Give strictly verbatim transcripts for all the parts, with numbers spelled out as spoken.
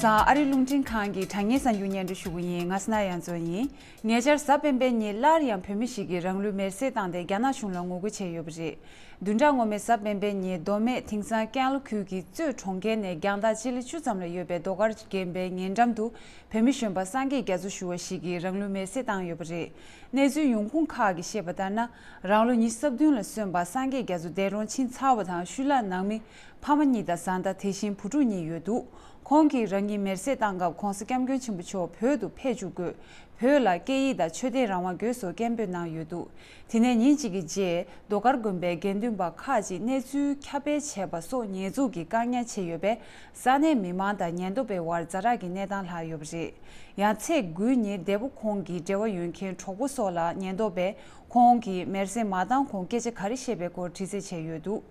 དང་ཨ་རིའི་རླུང་འཕྲིན་ཁང་གི་དྲ་བརྙན་གསར་འགྱུར་སྙན་སྒྲོན་ཞུ་གི་ཡིན། ང་སི་ན་ཡང་བཙོན་ཡིན། ཉེ་ཆར་གཟའ་སྤེན་པའི་ཉིན་སླར་ཡང་བོད་མི་ཞིག་གིས་རང་ལུས་མེར་སྲེག་བཏང་སྟེ་རྒྱ་ནག་གཞུང་ལ་ངོ་རྒོལ་བྱས་ཡོད་པ་རེད། བདུན་ཕྲག་སྔོན་མའི་གཟའ་སྤེན་པའི་ཉིན་མདོ་སྨད་དེང་སང་ཀན་ལྷོ་ཁུལ་གྱི་གཙོས་གྲོང་ཁྱེར་ནས་རྒྱང་ཐག་སྤྱི་ལེ་བཅུ་ཙམ་ལ་ཡོད་པའི་རྡོ་དཀར་དགོན་པའི་ཉེ་འགྲམ་དུ་བོད་མི་གཞོན་པ་སངས་རྒྱས་རྒྱ་མཚོ་ཞུ་བ་ཞིག་གིས་རང་ལུས་མེར་སྲེག་བཏང་ཡོད་པ་རེད། གནས་ཚུལ་ཡོང་ཁུངས་ཁག་གིས་བཤད་པ་ལྟར་ན། རང་ལོ་ཉི་ཤུ་རྩ་བདུན་ལ་སོན་པ་སངས་རྒྱས་རྒྱ་མཚོ་འདས་གྲོངས་ཕྱིན་ཚར་བ་དང་ཤུལ་ལྷག་ནང་མི་ཕ་མ་གཉིས་དང་བཟའ་ཟླ་དེ་བཞིན་བུ་ཕྲུག་གཉིས་ཡོད་འདུག་ཁོང་གིས་རང་ཉིད་མེར་སྲེག་བཏང་སྐབས་༸གོང་ས་༸སྐྱབས་མགོན་ཆེན་པོ་མཆོག་བོད་དུ་ཕེབས་བཅུག་དགོས། བོད་ལ་སྐད་ཡིག་དང་ཆོས་དད་རང་དབང་དགོས་སོགས་སྐད་འབོད་གནང་ཡོད་འདུག་དེ་ནས་ཉིན་གཅིག་གི་རྗེས་རྡོ་དཀར་དགོན་པའི་དགེ་འདུན་པ་ཁག་ཅིག་གནས་ཚུལ་ཁྱབ་སྤེལ་བྱས་པ་སོགས་ཉེས་འཛུགས་ཀྱིས་བཀག་ཉར་བྱས་ཡོད་པས། ས་གནས་མི་མང་དང་ཉེན་རྟོག་པའི་དབར་ཛ་དྲག་གི་གནས་སྟངས་ལྷག་ཡོད་པ་རེད། ཡང་ཚེས་དགུའི་ཉིན་འདས་པོ་ཁོང་གི་འབྲེལ་བ་ཡོད་མཁན་གྲོགས་པོ་སོགས་ལ་ཉེན་རྟོག་པས་ཁོང་གིས་མེར་སྲེག་མ་བཏང་གོང་སྐད་ཆ་ག་རེ་བཤད་པའི་སྐོར་དྲི་རྩད་བྱས་ཡོད་འདུག་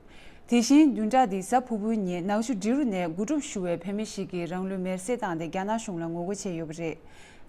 དེ་བཞིན་བདུན་ཕྲག་འདིའི་གཟའ་ཕུར་བུའི་ཉིན་ནག་ཆུ་འབྲི་རུ་ནས་དགུ་སྒྲུབ་ཞུ་བའི་བོད་མི་ཞིག་གིས་རང་ལུས་མེར་སྲེག་བཏང་སྟེ་རྒྱ་ནག་གཞུང་ལ་ངོ་རྒོལ་བྱས་ཡོད་པ་རེད།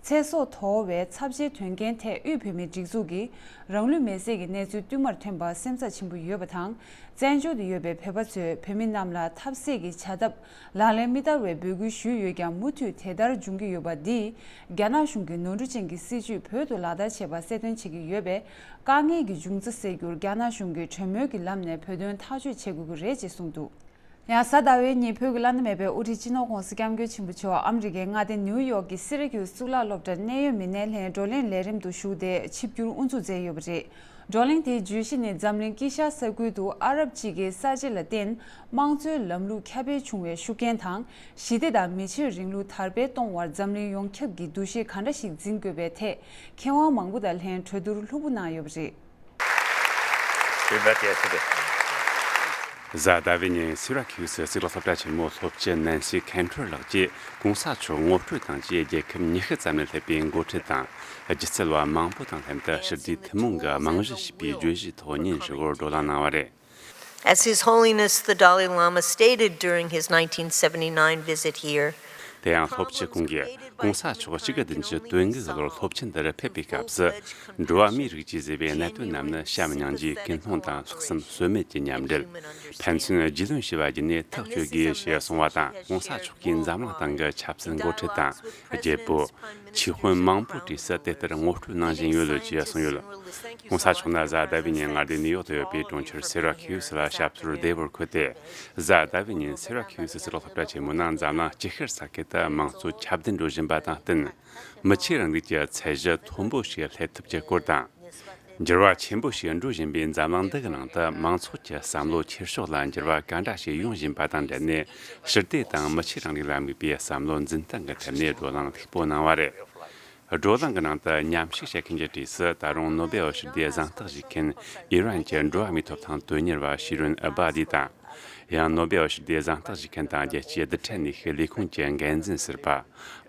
ཚེ་སྲོག་དོར་བའི་ཚབས་ཆེའི་དོན་རྐྱེན་ཐད་དབུས་བོད་མིའི་སྒྲིག་འཛུགས་ཀྱིས་རང་ལུས་མེར་སྲེག་གི་གནས་ཚུལ་བསྟུད་མར་ཐོན་པར་སེམས་འཚབ་ཆེན་པོ་ཡོད་པ་དང་། བཙན་བྱོལ་དུ་ཡོད་པའི་བོད་པ་ཚོས་བོད་མི་རྣམས་ལ་ཐབས་ཟད་ཀྱི་བྱ་ཐབས་ལག་ལེན་མི་བསྟར་བའི་འབོད་སྐུལ་ཞུས་ཡོད་ཀྱང་མུ་མཐུད་དེ་ལྟར་འབྱུང་གི་ཡོད་པ་འདིས་རྒྱ་ནག་གཞུང་གི་ནོར་འཁྲུལ་ཅན་གྱི་སྲིད་བྱུས་བོད་དུ་ལག་བསྟར་བྱེད་པར་གསལ་སྟོན་བྱེད་ཀྱི་ཡོད་པས། དཀའ་ངལ་གྱི་འབྱུང་རྩ་སེལ་རྒྱུར་རྒྱ་ནག་གཞུང་གིས་གྲོས་མོལ་གྱི་ལམ་ནས་བོད་དོན་ཐག་གཅོད་བྱེད་དགོས་ཀྱི་རེད་ཅེས་གསུངས་འདུག་ཡང་གཟའ་ཟླ་བའི་ཉིན་བོད་ཀྱི་བླ་ན་མེད་པའི་དབུ་ཁྲིད་སྤྱི་ནོར་༸གོང་ས་༸སྐྱབས་མགོན་ཆེན་པོ་མཆོག་ཨ་མི་རི་ཀའི་མངའ་སྡེ་ནིའུ་ཡོག་གི་སི་ར་ཀིའུ་གཙུག་ལག་སློབ་གྲྭར་གནད་ཡོད་མི་སྣའི་ལྷན་བགྲོ་གླེང་ལས་རིམ་དུ་ཞུགས་ཏེ་ཆིབས་བསྒྱུར་དབུ་འཛུགས་མཛད་ཡོད་པ་རེད། བགྲོ་གླེང་དེའི་བརྗོད་གཞི་ནི་འཛམ་གླིང་དཀྱིལ་ཤར་ས་ཁུལ་དུ་ཨ་རབ་སྤྱི་ཀའི་གསར་བརྗེ་ལ་བརྟེན་དམངས་གཙོའི་ལམ་ལུགས་ཁྱབ་སྤེལ་བྱུང་བའི་ཤུགས་རྐྱེན་དང་། ཞི་བདེ་དང་མི་ཆོས་རིང་ལུགས་དར་སྤེལ་གཏོང་བར་འཛམ་གླིང་ཡོངས་ཁྱབ་ཀྱིས་འདུ་ཤེས་ག་འདྲ་ཞིག་འཛིན་དགོས་པའི་ཐད་མཁས་དབང་མང་པོ་དང་ལྷན་གྲོས་བསྡུར་ལྷུག་པོ་གནང་ཡོད་པ་རེད། Be back yesterday. གཟའ་ཟླ་བའི་ཉིན་སི་ར་ཁིའུ་སི་གཙུག་ལག་སློབ་གྲྭ་ཆེན་མོའི་སློབ་སྤྱི་ནན་སི་ཁན་ཁྲེར་ལགས་ཀྱིས་གོང་ས་མཆོག་ངོ་སྤྲོད་དང་བཅས་རྒྱལ་ཁབ་ཉི་ཤུ་ཙམ་ནས་སླེབས་པའི་འགོ་ཁྲིད་དང་སྒྱུ་རྩལ་བ་མང་པོ་དང་ལྷན་དུ་ཞི་བདེའི་ཐུན་མོང་གི་རྨང་གཞི་ཞེས་པའི་བརྗོད་གཞིའི་ཐོག་ཉིན་ཧྲིལ་བོར་བགྲོ་གླེང་གནང་བ་རེད། As His Holiness the Dalai Lama stated during his nineteen seventy-nine visit here, དེ་ཡང་སློབ་སྤྱི་ཁོང་གིས་གོང་ས་མཆོག་གཅིག་དགུ་བདུན་ཅུ་དོན་དགུ་གི་ལོར་སློབ་ཆེན་འདིར་ཕེབས་པའི་སྐབས་སུ། འགྲོ་བ་མིའི་རིགས་ཀྱིས་བཟོས་པའི་གནད་དོན་རྣམས་ནི་བྱམས་སྙིང་རྗེའི་ཀུན་སློང་དང་ལྷག་བསམ་ཟོལ་མེད་ཀྱི་མཉམ་འབྲེལ། ཕན་ཚུན་རྒྱུས་ལོན་བྱས་པ་བརྒྱུད་ནས་ཐག་གཅོད་དགོས་ཞེས་གསུངས་པ་དང་། གོང་ས་མཆོག་གིས་འཛམ་གླིང་སྟེང་གི་ཆབ་སྲིད་འགོ་ཁྲིད་དང་། རྒྱལ་པོ། ཆོས་དཔོན་མང་པོའི་གྲས་སུ་དེ་ལྟར་ངོ་སྤྲོད་གནང་བཞིན་ཡོད་ལོ་ཅེས་གསུངས་ཡོད། གོང་ས་མཆོག་ནི་གཟའ་ཟླ་བའི་ཉིན་མངའ་སྡེ་ནིའུ་ཡོག་ཏུ་ཡོད་པའི་གྲོང་ཁྱེར་སི་ར་ཁིའུ་སི་ལ་ཞབས་སོར་བདེ་བར་འཁོད་དེ། གཟའ་ཟླ་བའི་ཉིན་སི་ར་ཁིའུ་སི་གཙུག་ལག་སློབ་གྲྭ་ཆེན་མོ་ནང་འཛམ་གླིང་སྤྱི་ཤར་ས་ཁུལ་དུ་དམངས་གཙོ་ཁྱབ་གདལ་འགྲོ་བཞིན་པ་དང་བསྟུན། མི་ཆོས་རིང་ལུགས་ཀྱི་ཚད་གཞི་མཐོན་པོ་ཞིག་སླེབས་ཐུབ་ཀྱི་སྐོར་དང་། འགྱུར་བ་ཆེན་པོ་ཞིག་འགྲོ་བཞིན་པའི་འཛམ་གླིང་འདི་གི་ནང་དུ་མང་ཚོགས་ཀྱི་བསམ་བློ་འཁྱེར་ཕྱོགས་ལ་འགྱུར་བ་ག་འདྲ་ཞིག་ཡོང་བཞིན་པ་དང་འབྲེལ་ནས། ཞི་བདེ་དང་མི་ཆོས་རིང་ལུགས་ལ་དམིགས་པའི་བསམ་བློ་འཛིན་སྟངས་ཀྱི་ཐད་ནས་བགྲོ་གླེང་ལྷུག་པོ་གནང་བ་རེད། བགྲོ་གླེང་གི་ནང་དུ་མཉམ་ཞུགས་བྱེད་མཁན་གྱི་གྲས་སུ་ད་རུང་ནོ་སྦེལ་ཞི་བདེའི་གཟེངས་རྟགས་བཞེས་མཁན་ཨི་རན་གྱི་འགྲོ་བ་མིའི་ཐོབ་ཐང་དོན་གཉེར་བ་ཤི་རོན་ཨ་བྷ་དི་དང་། ཡང་ནོ་སྦེལ་ཞི་བདེའི་གཟེངས་རྟགས་བཞེས་མཁན་དང་རྒྱལ་སྤྱིའི་རྡུལ་ཕྲན་ནུས་ཤུགས་ལས་ཁུངས་ཀྱི་འགན་འཛིན་ཟུར་པ་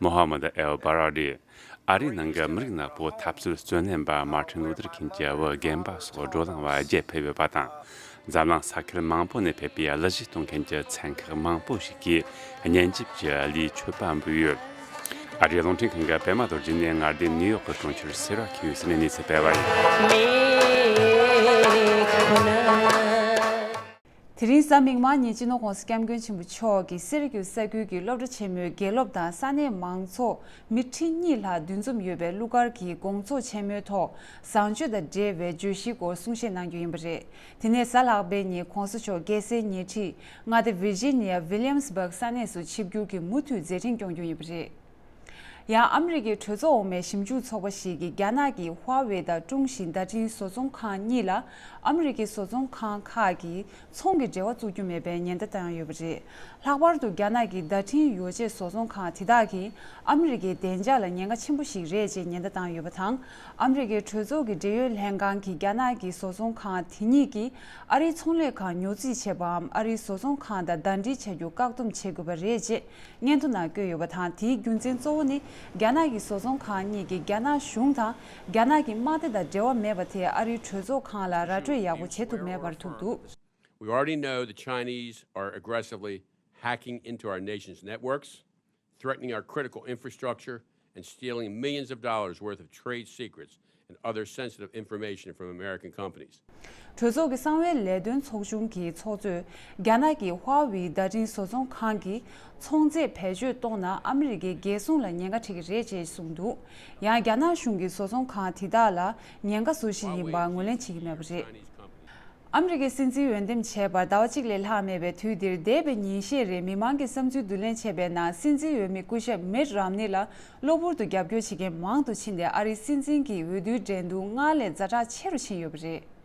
མོ་ཧ་མད་ཨེལ་བྷ་ར་ཌི། ཨ་རིའི་ནང་གི་མི་རིགས་ནག་པོ་འཐབ་རྩོད་བརྩོན་ལེན་པ་མར་ཊིན་ལུ་ཐར་ཁིང་གི་བུ་རྒན་པ་སོགས་བགྲོ་གླེང་བ་བརྒྱད་ཕེབས་ཡོད་པ་དང་། འཛམ་གླིང་ས་ཁུལ་མང་པོ་ནས་ཕེབས་པའི་གླུ་གཞས་གཏོང་མཁན་གྱི་ཚན་ཁག་མང་པོ་ཞིག་གིས་སྙན་འཇེབས་ཀྱི་གླུའི་མཆོད་པ་འབུལ་ཡོད། ཨ་རིའི་རླུང་འཕྲིན་ཁང་གི་པད་མ་རྡོ་རྗེ་ནས་མངའ་སྡེ་ནིའུ་ཡོག་གི་གྲོང་ཁྱེར་སི་ར་ཁིའུ་སི་ནས་གནས་ཚུལ་སྤེལ་བ་ཡིན། དེ་རིང་གཟའ་མིག་དམར་ཉིན་སྤྱི་ནོར་༸གོང་ས་༸སྐྱབས་མགོན་ཆེན་པོ་མཆོག་གིས་སི་ར་ཀིའུ་ས་ཁུལ་གྱི་སློབ་གྲྭ་ཆེན་མོའི་དགེ་སློབ་དང་ས་གནས་མང་ཚོགས་མི་ཁྲི་གཉིས་ལྷག་འདུ་འཛོམས་ཡོད་པའི་གླུ་གར་གྱི་དགོང་ཚོགས་ཆེན་མོའི་ཐོག་བཟང་སྤྱོད་དང་འབྲེལ་བའི་བརྗོད་གཞིའི་སྐོར་གསུང་བཤད་གནང་རྒྱུ་ཡིན་པ་རེད། དེ་ནས་གཟའ་ལྷག་པའི་ཉིན་༸གོང་ས་མཆོག་རྒྱལ་སའི་ཉེ་འཁྲིས་མངའ་སྡེ་ཝི་ཇི་ནི་ཡ་ཝི་ལི་ཡམ་སི་བྷག་ས་གནས་སུ་ཆིབས་བསྒྱུར་གྱིས་མུ་མཐུད་མཛད་འཕྲིན་སྐྱོང་རྒྱུ་ཡིན་པ་རེད། ཡང་ཨ་མི་རི་ཀའི་གྲོས་ཚོགས་འོག་མའི་ཞིབ་འཇུག་ཚོགས་པ་ཞིག་གིས་རྒྱ་ནག་གི་ཧྭ་ཝེ་དང་ཀྲུང་ཞིན་བརྡ་འཕྲིན་བཟོ་ཚོང་ཁང་གཉིས་ལ་ཨ་མི་རི་ཀའི་བཟོ་ཚོང་ཁང་ཁག་གིས་ཚོང་གི་འབྲེལ་བ་བཙུགས་རྒྱུ་མེད་པའི་ཉེན་བརྡ་བཏང་ཡོད་པ་རེད། ལྷག་པར་དུ་རྒྱ་ནག་གི་བརྡ་འཕྲིན་ཡོ་བྱད་བཟོ་ཚོང་ཁང་དེ་དག་གིས་ཨ་མི་རི་ཀའི་བདེ་འཇགས་ལ་ཉེན་ཁ་ཆེན་པོ་ཞིག་རེད་ཅེས་ཉེན་བརྡ་བཏང་ཡོད་པ་དང་། ཨ་མི་རི་ཀའི་གྲོས་ཚོགས་ཀྱི་འབྲེལ་ཡོད་ལྷན་ཁང་གིས་རྒྱ་ནག་གི་བཟོ་ཚོང་ཁང་དེ་གཉིས་ཀྱིས་ཨ་རིའི་ཚོང་ལས་ཁང་ཉོ་རྩིས་བྱེད་པའམ་ཨ་རིའི་བཟོ་ཚོང་ཁང་དང་ཟླ་སྒྲིལ་བྱ་རྒྱུ་བཀག་སྡོམ་བྱེད་དགོས་པ་རེད་ཅེས། སྙན་ཐོ་ནང་བཀོད་ཡོད་པ་དང་། དེའི་རྒྱུ་མཚན་གཙོ་བོ་ནི་རྒྱ་ནག་གི་བཟོ་ཚོང་ཁང་གཉིས་ཀྱིས་རྒྱ་ནག་གཞུང་དང་རྒྱ་ནག་གི་དམག་སྡེ་དང་འབྲེལ་བ་མེད་པ་དེ་ཨ་རིའི་གྲོས་ཚོགས་ཁང་ལ་ར་སྤྲོད་ཡག་པོ་བྱེད་ཐུབ་མེད་པར་ཐུག་འདུག We already know the Chinese are aggressively hacking into our nation's networks, threatening our critical infrastructure, and stealing millions of dollars worth of trade secrets and other sensitive information from American companies. གྲོས་ཚོགས་ཀྱི་གསང་བའི་ལས་དོན་ཚོགས་ཆུང་གི་ཚོགས་གཙོས། རྒྱ་ནག་གི་ཧྭ་ཝེ་བརྡ་འཕྲིན་བཟོ་ཚོང་ཁང་གི་ཚོང་རྫས་བེད་སྤྱོད་གཏོང་ན་ཨ་མི་རི་ཀའི་རྒྱལ་སྲུང་ལ་ཉེན་ཁ་འཕྲད་ཀྱི་རེད་ཅེས་གསུངས་འདུག་ཡང་རྒྱ་ནག་གཞུང་གིས་བཟོ་ཚོང་ཁང་དེ་དག་ལ་ཉེན་ཁ་བཟོ་བཞིན་ཡིན་པར་ངོས་ལེན་བྱེད་ཀྱི་མེད་པ་རེད། ཨ་མི་རི་ཀའི་སྲིད་འཛིན་འོས་འདེམས་བྱས་པར་ཟླ་བ་གཅིག་ལས་ལྷག་མེད་པའི་དུས་འདིར། འདས་པའི་ཉིན་ཤས་རིང་མི་མང་གི་བསམ་ཚུལ་བསྡུ་ལེན་བྱས་པའི་ནང་། སྲིད་འཛིན་འོས་མི་སྐུ་ཞབས་མིད་རམ་ནི་ལ་གློ་བུར་དུ་རྒྱབ་སྐྱོར་བྱེད་མཁན་མང་དུ་ཕྱིན་ཏེ། ཨ་རིའི་སྲིད་འཛིན་གྱི་འོས་བསྡུའི་འགྲན་བསྡུར་སྔར་ལས་ཛ་དྲག་ཆེ་རུ་ཕྱིན་ཡོད་པ་རེད།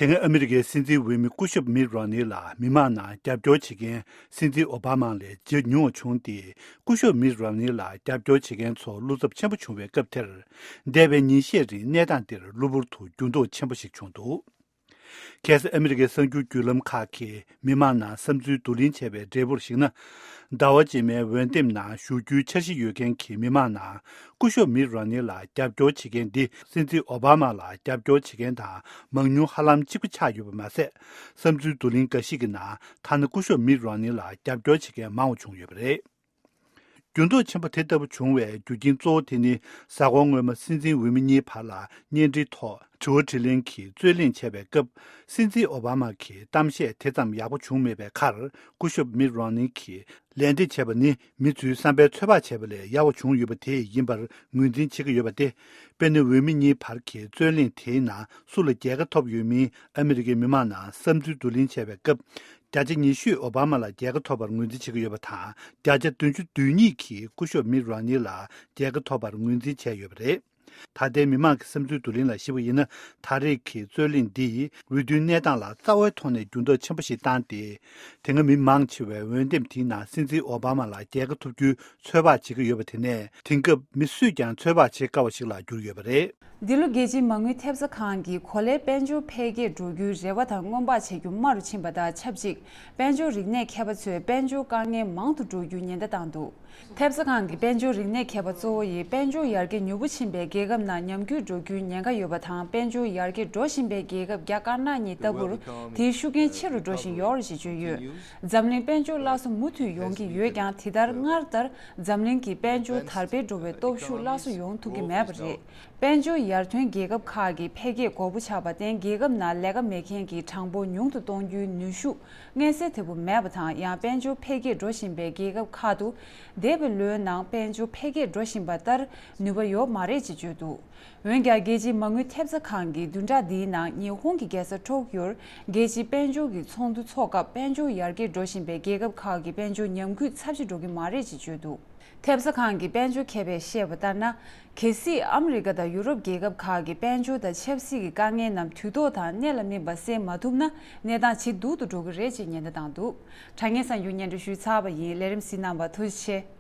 དེ་སྔ་ཨ་མི་རི་ཀའི་སྲིད་འཛིན་འོས་མི་སྐུ་ཞབས་མིད་རོ་ནི་ལ་མི་མང་ནང་རྒྱབ་སྐྱོར་བྱེད་མཁན་སྲིད་འཛིན་ཨོ་བྷ་མ་ལས་ཇེ་ཉུང་བ་བྱུང་སྟེ། སྐུ་ཞབས་མིད་རོ་ནི་ལ་རྒྱབ་སྐྱོར་བྱེད་མཁན་ཚོ་བློ་འཚབ་ཆེན་པོ་བྱུང་བའི་སྐབས་དེར། འདས་པའི་ཉིན་ཤས་རིང་གནས་སྟངས་འདིར་གློ་བུར་དུ་འགྱུར་ལྡོག་ཆེན་པོ་ཞིག་བྱུང་འདུག་ཁ་སང་ཨ་མི་རི་ཀའི་གསར་འགྱུར་བརྒྱུད་ལམ་ཁག་གིས་མི་མང་ནང་བསམ་ཚུལ་བསྡུ་ལེན་བྱས་པའི་འབྲས་བུར་གཞིགས་ན། ཟླ་བ་རྗེས་མའི་འོས་འདེམས་ནང་ཞུགས་རྒྱུའི་འཆར་གཞི་ཡོད་མཁན་གྱི་མི་མང་ནང་སྐུ་ཞབས་མིད་རོ་ནི་ལ་རྒྱབ་སྐྱོར་བྱེད་མཁན་འདི་སྲིད་འཛིན་ཨོ་བྷ་མ་ལ་རྒྱབ་སྐྱོར་བྱེད་མཁན་དང་མང་ཉུང་ཧ་ལམ་གཅིག་པ་ཆགས་ཡོད་པ་མ་ཟད། བསམ་ཚུལ་བསྡུ་ལེན་འགའ་ཞིག་གི་ནང་ཐ་ན་སྐུ་ཞབས་མིད་རོ་ནི་ལ་རྒྱབ་སྐྱོར་བྱེད་མཁན་མང་བ་བྱུང་ཡོད་པ་རེད། འགྱུར་ལྡོག་ཆེན་པོ་དེ་ལྟ་བུ་བྱུང་བའི་རྒྱུ་རྐྱེན་གཙོ་བོ་དེ་ནི། གཟའ་འཁོར་སྔོན་མ་སྲིད་འཛིན་འོས་མི་གཉིས་བར་ལ་བརྙན་འཕྲིན་ཐོག་དྲི་བ་དྲིས་ལན་གྱི་རྩོད་གླེང་བྱས་པའི་སྐབས། སྲིད་འཛིན་ཨོ་བྷ་མ་གིས་གཏམ་བཤད་དེ་ཙམ་ཡག་པོ་བྱུང་མེད་པའི་ཁར། སྐུ་ཞབས་མིད་རོ་ནི་གིས་ལན་འདེབས་བྱས་པ་ནི། མི་ཚོའི་བསམ་པའི་ཚོད་དཔག་བྱས་པ་ལས་ཡག་པོ་བྱུང་ཡོད་པ་དེ་ཡིན་པར་ངོས་འཛིན་བྱེད་ཀྱི་ཡོད་པ་སྟེ། དཔེར་ན། འོས་མི་གཉིས་བར་གྱི་རྩོད་གླེང་དེའི་ནང་སུ་ལ་རྒྱལ་ཁ་ཐོབ་ཡོད་མིན་ཨ་མི་རི་ཀའི་མི་མང་ནང་བསམ་ཚུལ་བསྡུ་ལེན་བྱས་པའི་སྐབས། བརྒྱ་ཆ་ཉི་ཤུས་ཨོ་བྷ་མ་ལ་རྒྱལ་ཁ་ཐོབ་པར་ངོས་འཛིན་བྱེད་ཀྱི་ཡོད་པ་དང་། བརྒྱ་ཆ་བདུན་ཅུ་དོན་གཉིས་ཀྱིས་སྐུ་ཞབས་མིད་རོ་ནི་ལ་རྒྱལ་ཁ་ཐོབ་པར་ངོས་འཛིན་བྱས་ཡོད་པ་རེད། ད་ལྟའི་མི་མང་གི་བསམ་ཚུལ་བསྡུ་ལེན་ལ་གཞིགས་པ་ཡིན་ན། ད་རེས་ཀྱི་རྩོད་གླེང་འདིས་འོས་བསྡུའི་གནས་སྟངས་ལ་རྩ་བའི་ཐོག་ནས་འགྱུར་ལྡོག་ཆེན་པོ་ཞིག་བཏང་སྟེ། དེ་སྔ་མི་མང་ཆེ་བས་འོས་འདེམས་དེའི་ནང་སྲིད་འཛིན་ཨོ་བྷ་མ་ལ་རྒྱལ་ཁ་ཐོབ་རྒྱུའི་ཚོད་དཔག་བྱེད་ཀྱི་ཡོད་པ་དེ་ནས། དེང་སྐབས་མི་སུས་ཀྱང་ཚོད་དཔག་བྱེད་དཀའ་བ་ཞིག་ལ་གྱུར་ཡོད་པ་རེད། འདི་ལོ་རྒྱལ་སྤྱིའི་མ་དངུལ་ཐེབས་རྩ་ཁང་གིས་གོ་ལའི་དཔལ་འབྱོར་འཕེལ་རྒྱས་འགྲོ་རྒྱུའི་རེ་བ་དང་སྔོན་དཔག་བྱ་རྒྱུ་དམའ་རུ་ཕྱིན་པ་དང་ཆབས་ཅིག་དཔལ་འབྱོར་རིག་གནས་མཁས་པ་ཚོས་དཔལ་འབྱོར་དཀའ་ངལ་མང་དུ་འགྲོ་རྒྱུའི་ཉེན་བརྡ་བཏང་འདུག་ཐེབས་རྩ་ཁང་གི་དཔལ་འབྱོར་རིག་གནས་མཁས་པ་གཙོ་བོ་ཡིས་དཔལ་འབྱོར་ཡར་རྒྱས་མྱུར་པོ་ཕྱིན་པའི་རྒྱལ་ཁབ་ནང་ཉམས་རྒུད་འགྲོ་རྒྱུའི་ཉེན་ཁ་ཡོད་པ་དང་། དཔལ་འབྱོར་ཡར་རྒྱས་འགྲོ་བཞིན་པའི་རྒྱལ་ཁབ་རྒྱ་དཀར་ནག་གཉིས་ལྟ་བུར་དེའི་ཤུགས་རྐྱེན་ཆེ་རུ་འགྲོ་བཞིན་ཡོད་རེད་ཅེས་བརྗོད་ཡོད། འཛམ་གླིང་དཔལ་འབྱོར་སླར་གསོ་མུ་མཐུད་ཡོང་གི་ཡོད་ཀྱང་། དེ་ལྟར་སྔར་ལྟར་འཛམ་གླིང་གི་དཔལ་འབྱོར་དར་སྤེལ་འགྲོ་བའི་སྟོབས་ཤུགས་སླར་གསོ་ཡོང་ཐུབ་ཀྱི་མེད་པ་རེད། དཔལ་འབྱོར་ཡར་ཐོན་རྒྱལ་ཁབ་ཁག་གི་འཕེལ་རྒྱས་འགོར་པོ་ཆགས་པར་བརྟེན། རྒྱལ་ཁབ་ནང་ལས་ཀ་མེད་མཁན་གྱི་གྲངས་འབོར་ཉུང་དུ་གཏོང་རྒྱུའི་ནུས་ཤུགས་མངོན་གསལ་དོད་པོ་མེད་པ་དང་། ཡང་དཔལ་འབྱོར་འཕེལ་རྒྱས་འགྲོ་བཞིན་པའི་རྒྱལ་ཁབ་ཁག་ཏུ་འདས་པའི་ལོའི་ནང་དཔལ་འབྱོར་འཕེལ་རྒྱས་འགྲོ་བཞིན་པ་ལྟར་ནུས་པ་ཡོད་མ་རེད་ཅེས་བརྗོད་འདུག་འོན་ཀྱང་། རྒྱལ་སྤྱིའི་མ་དངུལ་ཐེབས་རྩ་ཁང་གི་བདུན་ཕྲག་འདིའི་ནང་ཉི་ཧོང་གི་རྒྱལ་ས་ཊོག་ཡོར་རྒྱལ་སྤྱིའི་དཔལ་འབྱོར་གྱི་ཚོགས་འདུ་འཚོགས་སྐབས། དཔལ་འབྱོར་ཡར་རྒྱས་འགྲོ་བཞིན་པའི་རྒྱལ་ཁབ་ཁག་གི་དཔལ་འབྱོར་ཉམས་རྒུད་ཚབས་ཆེ་འགྲོ་གི་མ་རེད་ཅེས་བརྗོད་འདུག་ཐེབས་རྩ་ཁང་གི་དཔལ་འབྱོར་མཁས་པས་བཤད་པ་ལྟར་ན། གལ་སྲིད་ཨ་མི་རི་ཀ་དང་ཡུ་རོབ་རྒྱལ་ཁབ་ཁག་གི་དཔལ་འབྱོར་དང་ཆབ་སྲིད་ཀྱི་དཀའ་ངལ་རྣམས་དུས་ཐོག་དང་གནད་ལ་སྨིན་པ་སེལ་མ་ཐུབ་ན། གནས་སྟངས་ཇེ་སྡུག་ཏུ་འགྲོ་གི་རེད་ཅེས་ཉེན་བརྡ་བཏང་འདུག་དྲ་བརྙན་གསར་འགྱུར་སྙན་སྒྲོན་ཞུས་ཚར་བ་ཡིན། ལས་རིམ་གཟིགས་གནང་བར་ཐུགས་རྗེ་ཆེ།